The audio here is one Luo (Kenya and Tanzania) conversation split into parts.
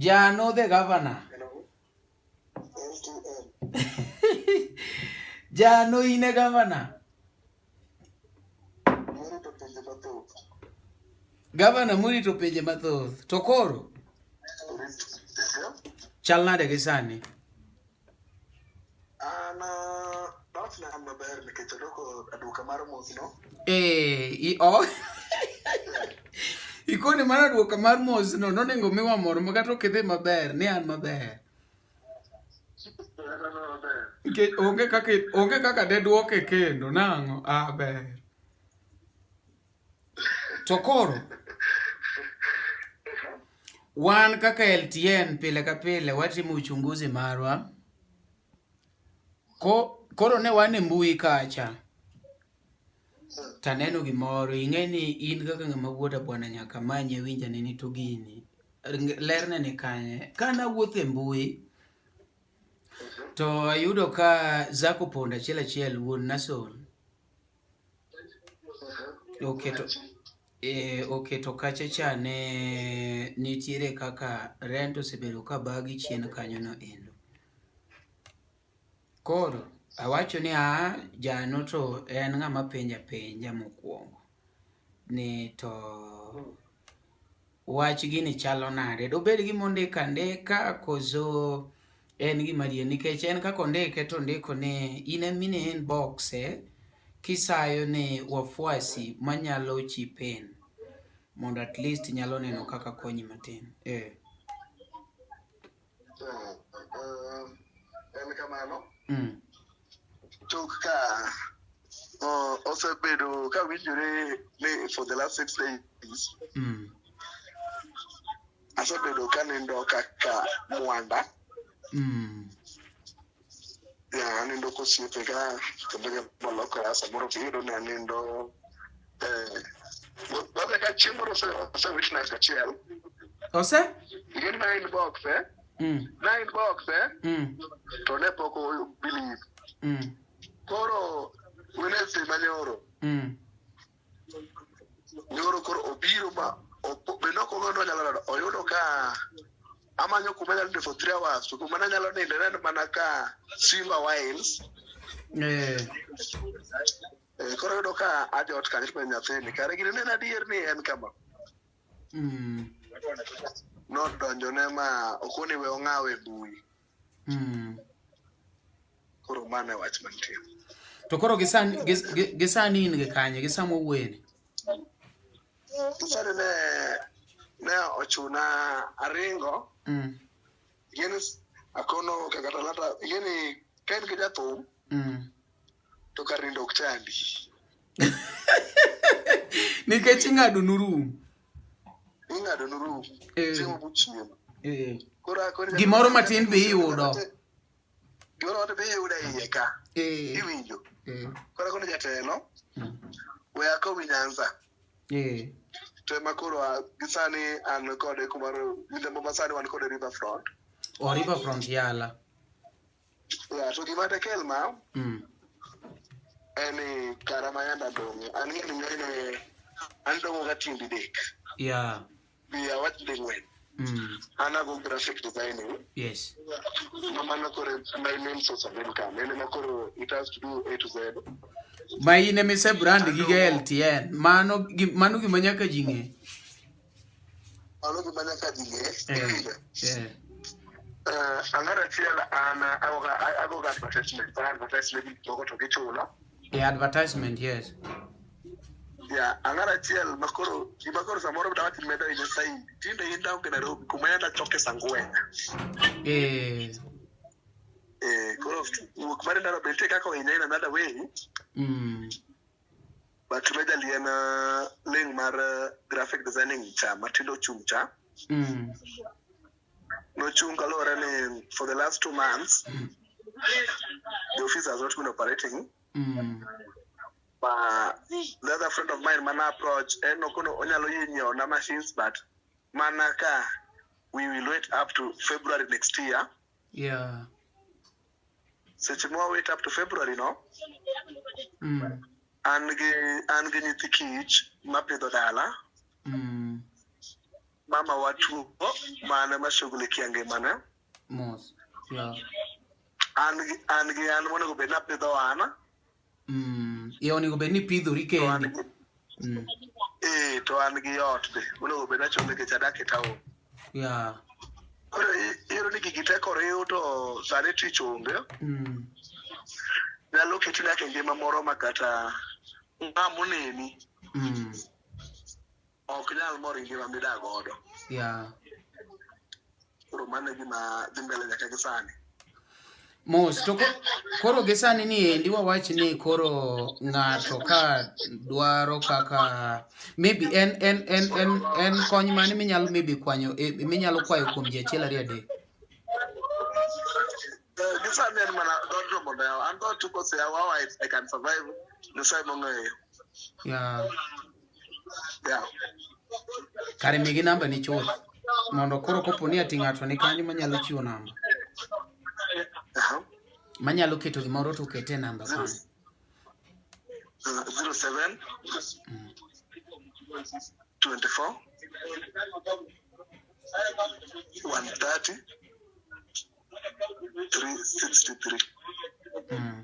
Jano the governor. Jano in e governor. Gavana morito pinje mathoth. To koro chal nade gi sani? An dawach ni an maber nikech adwoko aduoka mar mos no. Eh, i oh. Ikoni mar aduoka mar mos no nonego miwa mor ma kata ok idhi maber ni an maber. Nikech onge kaka de duoke kendo nang'o? Ah, ber. To koro wan kaka LTN pile ka pile watimo uchunguzi marwa. Koro ne wan e mbui kacha. Taneno gimoro, ing'e ni in kaka ng'ama wuoda bwana nyaka manye winjane ni to gini. Lerne ni kanye. Ka nawuotho e mbui, to ayudo ka Zack Opondo achiel achiel wuon Nason oketo kacha cha ne nitiere kaka rent osebedo ka bagi chien kanyo no endo. Koro awacho ni a jano to en ng'ama penja penja mokwongo ni to wach gini chalo nade dobed gima ondiko andika koso en gima adier nikech en kaka ondike to ondiko ni in emine inbox kisayo ni wafuasi manyalo chip in mondo at least nyalo neno kaka konyi matin. En kamano. Tok ka osebedo ka winjore ni for the last 6 days asebedo ka nindo kaka mwanda. Ya, anindo kosiepega kendo molokora samoro iyudo ni anindo baba ka chieng' moro ose witness achiel. Ose? Gin na inbox na inbox to ne pok o believe. Koro Wednesday manyoro nyoro koro obiro ma be nok ong'eyo ni onyalo lado oyudo ka amanyo kuma anyalo nindo for 3 hours to kuma nanyalo ninde ne en mana ka Simba Wines. Koro oyudo ka ajot kanyo to nyathini kare gini neno adier ni en kama nodonjone ma okoni we ong'awe e mbui. Koro mano e wach mantie. To koro gi sani in gi kanye gi sama owuoyeni? Sani ne ochuna aringo. Gin akono kaka talanta gini ka in gi jathum to kar nindo ok chandi. Nikech ing'ado nu room. Ing'ado nu room. Chiemo bu chiemo. Koro akoni Gimoro matin be iyudo. Gimoro matin be iyudo e iye ka. Iwinjo. Koro akono jatelo we akowi Nyanza. To ema koro gi sani an kode kumoro midhiambo ma sani wan kode Riverfront. O Riverfront Yala. Ya, to gima dekel ma en ni kara ma yanda dong'e. An ng'eni ng'ene an dong'o ga tiend dek. Bi awach ding'wen. An ago graphic designing. Ma mano koro my main source of income. En ema koro it has to do A to Z. Ma in emise brand gige LTN. Mano gima nyaka ji ng'e. Mano gima nyaka ji ng'e. Iwinjo? Eh. Ang'at achiel an agoga advertisement. Advertisement gik moko to gichulo. Advertisement, yes. Ya, ang'at achiel ma koro gima koro samoro dawach ni medo ahinya saidi. Tinde in daonge Nairobi kuma yanda choke saa ang'wen. Koro wuok mar Nairobi nitie kaka ohinya in another way. But majorly en ling mar graphic designing cha matindo ochung' cha. Nochung' kaluwore ni for the last 2 months the office has not been operating. But the other friend of mine mana approach en okono onyalo yie nyiewo na machines but mana ka we will wait up to February next year. Seche ma wait up to February no, an gi nyithi kich mapidho dala. Mama watuo mane mashughulikia ngimane. Mos. Yeah. An gi an monego bed ni apidho an. Ye onego bed ni pidhori kendi. To an gi ot be monego bed ni achulo nikech adak e town. Yeah. Koro iyudo ni gigi te koriw to sani tich onge. Nyalo keti dak e ngima moro ma kata ng'ama oneni. Ok nyal mor ngima midak godo. Yeah. Koro mano e gima dhi mbele nyaka gi sani. Mos, to koro gi sani ni endi wawach ni koro ng'ato ka dwaro kaka maybe en en en en en kony mane minyalo maybe kwanyo minyalo kwayo kuom ji achiel ariyo adek. Gi sani en mana dhoodno mondo yaw. An dhoot koseyaw how I can survive, Nyasaye mong'eyo. Yeah. Yeah. Kare migi namba ni chuth mondo koro kopo ni ati ng'ato ni kanyo manyalo chiwo namba. Manyalo keto gimoro to okete namba kanyo. 07 24 130 363. Yeah.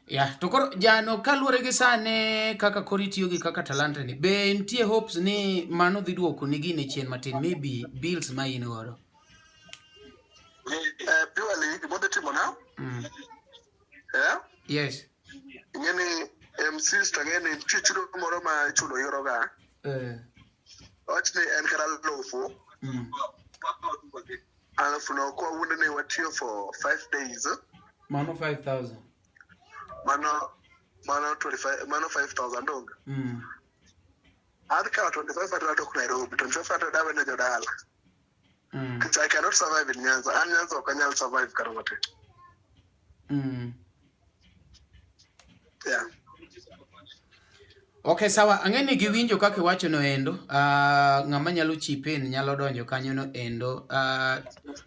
Yeah, to koro jano kaluwore gi sani kaka koro itiyo gi kaka talanta ni, be nitie hopes ni mano dhi duoko ni gini chien matin, maybe bills ma in godo? Purely gima dhi timo na? Yeah? Yes. Ing'eni MCs to ang'e ni nitie chudo moro ma ichulo yoro ga. Wach ni en kata alufu. Alufu no kwa wuonde ni watiyo for 5 days. Mano 5,000. Mano 25, mano 5,000 dong. Adhi kawo 25 adok Nairobi, 25 dawe ne jodala. Because I cannot survive in Nyanza. An Nyanza ok anyal survive kata matin. Yeah. Okay, sawa. Ang'e ni giwinjo kaka iwacho no endo. Ng'ama nyalo chip in nyalo donjo kanyo no endo.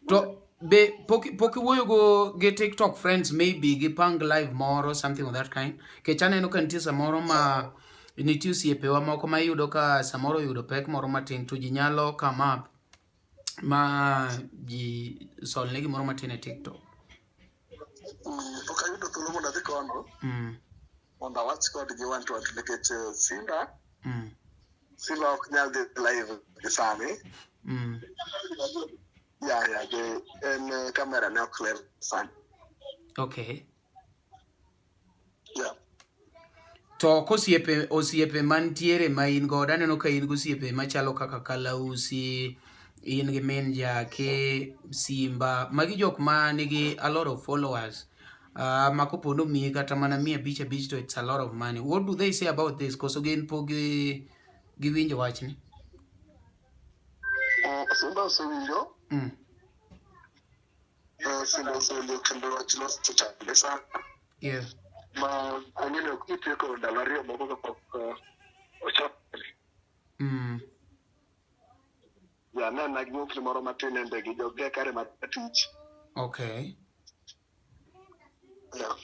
To be pok iwuoyo go gi TikTok friends, maybe gipang live moro, something of that kind. Kech aneno ka nitie samoro ma nitie osiepewa moko ma iyudo ka samoro oyudo pek moro matin to ji nyalo come up ma ji solne gimoro matin e TikTok. Pok ayudo thuolo mondo adhi kono. Mondo awach kodgi one to one nikech Simba. Simba ok nyal dhi live gi sani. Yeah, yeah, en camera ne ok ler sani. Okay. Yeah. To kosiepe osiepe mantiere ma in godo, aneno ka in gosiepe machalo kaka Kalausi, in gi min Jake, Simba, magi jok ma nigi a lot of followers. Ma kopo ni omiyi kata mana 500 500 to it's a lot of money. What do they say about this? Koso gin pok giwinjo wachni? Simba osewinjo. Simba osewinjo kendo wachno osechande sana. Yeah. Ma ang'e ni ok gitieko ndalo ariyo moko kapok ochopo. Ya, ne en gi ng'ukni moro matin en be gi jog kare mar tich. Okay. Yeah.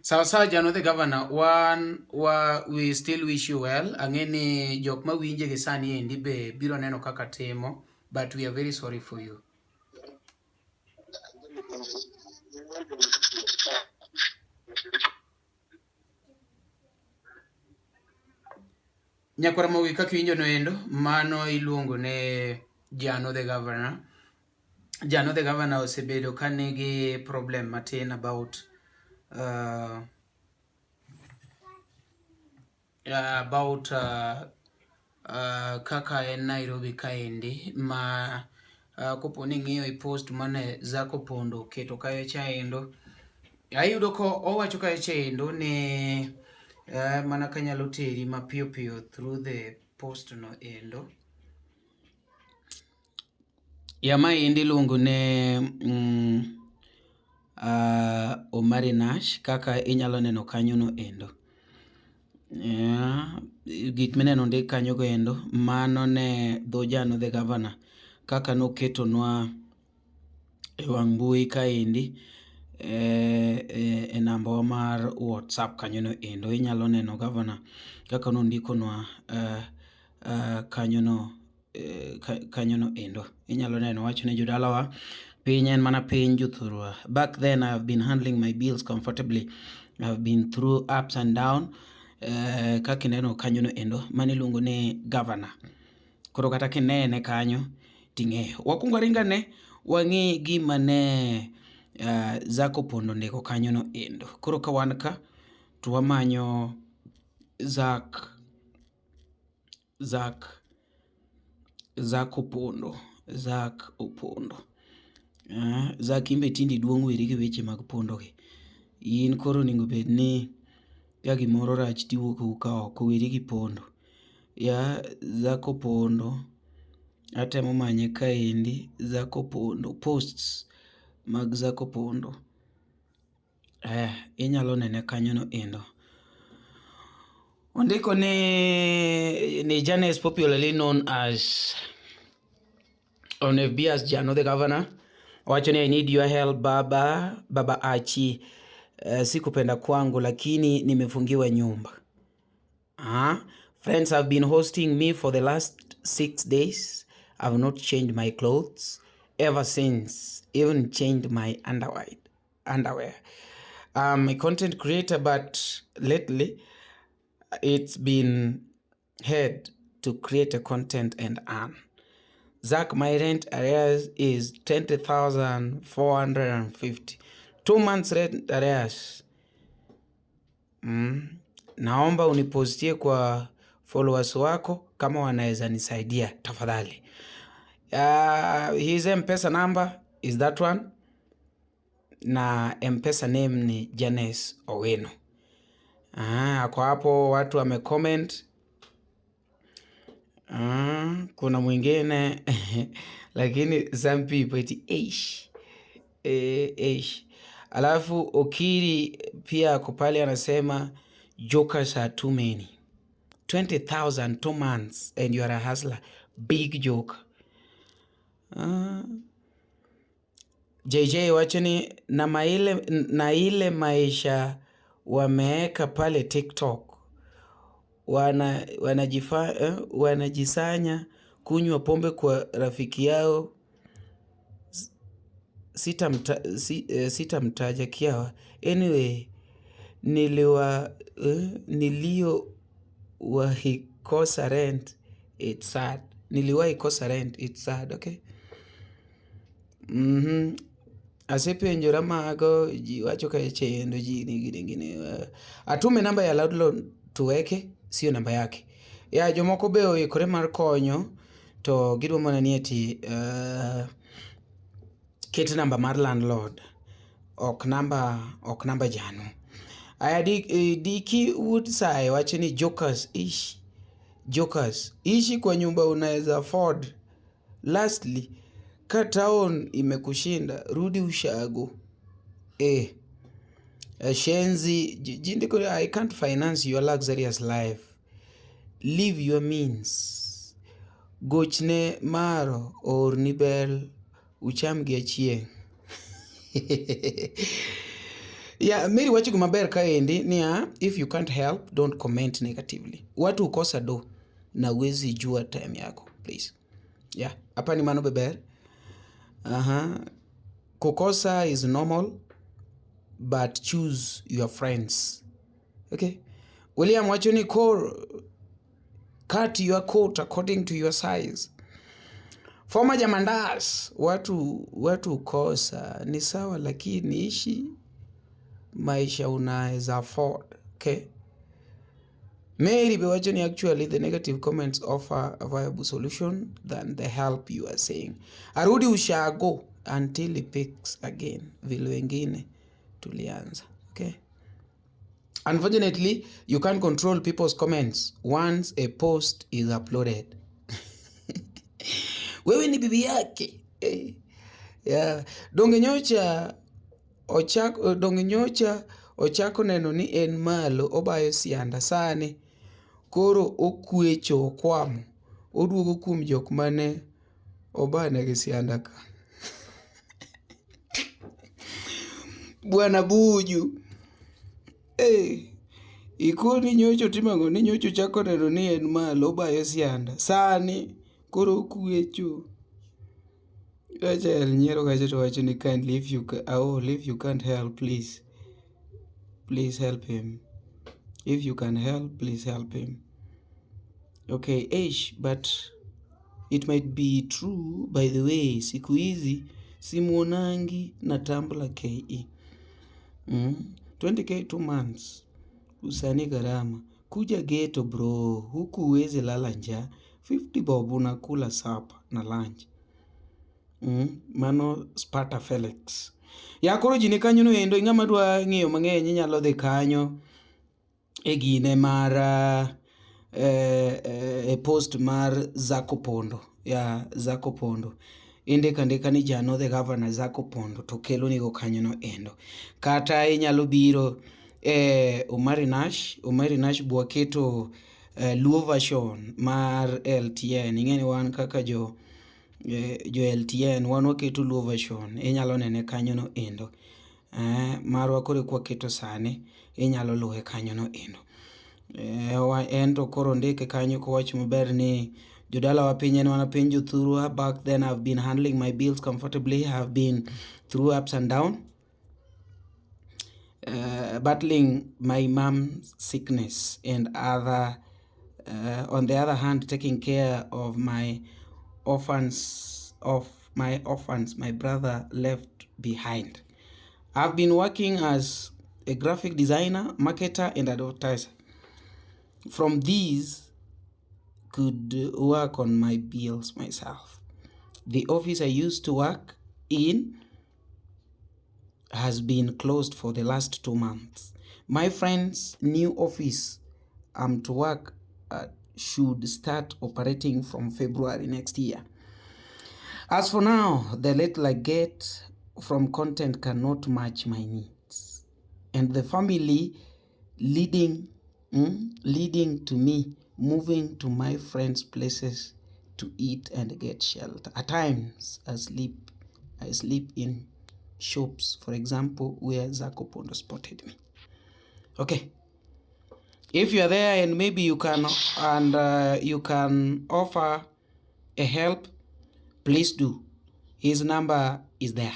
Sawa sawa, Jano the governor, one wa we still wish you well. Ang'e ni jok ma winje gi sani endi be biro neno kaka timo, but we are very sorry for you. Nyakwar Mowi kaka iwinjo no endo, mano iluongo ne Jano the governor. Jano the governor osebedo ka nigi problem matin about kaka en Nairobi kaendi ma kopo ni ing'iyo e post mane Zako Pondo oketo kayo cha endo, ayudo ko owacho kayo cha endo ni mana kanyalo teri mapiyo piyo through the post no endo. Ya maendi iluongo ne Omari Nash kaka inyalo neno kanyo no endo. Yeah, gik mineno ndik kanyo go endo, mano ne dho Jano the governor kaka noketonwa e wang' mbui kaendi. e namba wa mar WhatsApp kanyono endo. Inyalo neno gavana kaka nondikonwa kanyono kanyono endo. Inyalo neno wacho ni jodalawa, piny en mana piny jothurwa. Back then I have been handling my bills comfortably. I have been through ups and down. Kaka ineno kanyono endo, mano iluongo ni gavana. Koro kata kinene kanyo ting'eyo. Wakwongo ringane wang'i gima ne Zack Opondo ondiko kanyono endo. Koro ka wan ka to wamanyo Zack Zack Zack Opondo Zack Opondo. Zack in be tinde iduong' weri gi weche mag pondo gi. In koro onego bed ni ka gimoro rach tiwuok awuoka oko weri gi pondo. Ya Zack Opondo atemo manye kaendi Zack Opondo posts mag Zack Opondo. Inyalo nene kanyono endo. Ondiko ni Janice popularly known as on FB as Jano the governor. Wacho ni I need your help baba, baba Achi. Sikupenda kwangu lakini nimefungiwa nyumba. Friends have been hosting me for the last 6 days. I've not changed my clothes ever since, even changed my underwear. I'm a content creator, but lately it's been hard to create a content and earn. Zach, my rent arrears is 20,450. 2 months rent arrears. Naomba unipostie kwa followers wako kama wanaweza nisaidia tafadhali. His M-Pesa number is that one. Na M-Pesa name ni Janice Owino. Kwa hapo watu wamecomment. Kuna mwingine lakini some people eti eish. Eish. Alafu Okiri pia ako pale anasema jokers are too many. 20,000 2 months and you are a hustler. Big joke. JJ wacho ni na ile maisha wameeka pale TikTok. Wanajisanya kunywa pombe kwa rafiki yao. Sitamtaja kiawa. Anyway, niliowahi kosa rent, it's sad. Niliwahi kosa rent, it's sad, okay? Asepenjora mago, ji wacho ka chendo, ji nigi gini. Atume namba ya landlord tuweke, sio namba yake. Ya jomoko be oikore mar konyo, to gidwa mana ni eti ket namba mar landlord, ok namba jano. Aya Diki Woodside wacho ni jokers ish. Jokers, ishi kwa nyumba unaweza afford. Lastly, ka town imekushinda, rudi ushago. Shenzi, jindiko, I can't finance your luxurious life. Live your means. Gochne maro orni bel ucham gi achieng'. Yeah, Mary wacho gima ber kaendi niya, if you can't help, don't comment negatively. Watu ukosa do na huwezi jua time yako, please. Yeah, hapa ni mano beber. Kukosa is normal, but choose your friends. Okay. William wacho ni cut your coat according to your size. Former Jamandas, watu ukosa ni sawa lakini ishi maisha unaweza afford. Okay. Mary be wacho ni actually the negative comments offer a viable solution than the help you are saying. Arudi ushago until he picks again. Vile wengine tulianza. Okay. Unfortunately, you can't control people's comments once a post is uploaded. Wewe ni bibi yake. Yeah. Donge nyocha ochako neno ni en malo obayo sianda sani koro okwecho okwamo oduogo kuom jok mane obane gi sianda ka. Bwana Buju. Hey, ikoni nyocho timo ang'o? Ni nyocho chako neno ni en malo obayo sianda. Sani koro okwecho. Rachael nyiero kacha to wacho ni kindly if you oh, if you can't help please. Please help him. If you can help, please help him. Okay, ish, but it might be true by the way, siku hizi simuonangi na Tumblr KE. 20K 2 months. Usanii gharama. Kuja ghetto bro, huku huwezi lala njaa. 50 bob unakula supper na lunch. Mano Sparta Felix. Ya koro ji ni kanyo no endo ng'ama dwa ng'eyo mang'eny inyalo dhi kanyo e gine mar e post mar Zako Pondo. Ya Zako Pondo. Indiko andika ni Jano the Governor Zako Pondo to kelonigo kanyo no endo. Kata inyalo biro e Omari Nash, Omari Nash bwaketo Luo version mar LTN. Ing'e ni wan kaka jo LTN wan waketo Luo version. Inyalo nene kanyo no endo. Marwa koro eka waketo sani inyalo luwe kanyo no endo. En to koro ondike kanyo kowacho maber ni jodalawa piny en mana piny jothurwa. Back then I've been handling my bills comfortably. Have been through ups and down. Battling my mom's sickness and other on the other hand taking care of my orphans my brother left behind. I've been working as a graphic designer, marketer and advertiser. From these could work on my bills myself. The office I used to work in has been closed for the last 2 months. My friend's new office I'm to work at should start operating from February next year. As for now, the little I get from content cannot match my needs. And the family leading to me moving to my friends' places to eat and get shelter. At times I sleep in shops, for example, where Zako Pondo spotted me. Okay. If you are there and maybe you can offer a help, please do. His number is there.